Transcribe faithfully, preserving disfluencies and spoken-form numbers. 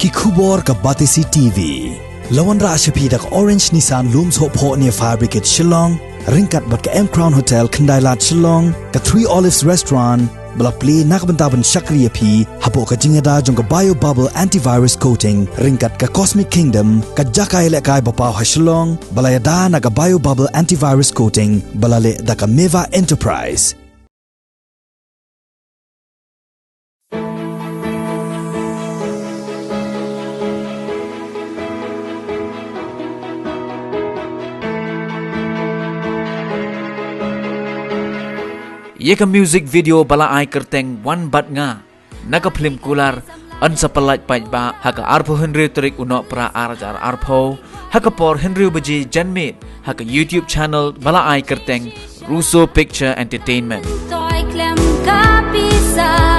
Ki khubor ka Batesi T V. La wanrah sha phi da ka Orange Nissan Lum Sohphoh near Fire Brigade Shillong, ryngkat bad ka M Crown Hotel Khyndailad Shillong, ka Three Olives Restaurant, ba la plie na ka bynta ban shakri ïa phi hapoh ka jingïada jong ka Bio Bubble Antivirus Coating, ryngkat ka Cosmic Kingdom, ka jaka ïalehkai ba paw ha Shillong, ba la ïada na ka Bio Bubble Antivirus Coating, ba la leh da ka Meva Enterprise. Ïa ka music video ba la ai kyrteng Wan Bad Nga na ka phlim Kular, yn sa pyllait paidbah ha ka arphew hynriew tarik u Nohprah ar hajar arphew, ha ka por hynriew baje janmiet, ha ka YouTube channel ba la ai kyrteng Russo Picture Entertainment. Toi klem ka pisa.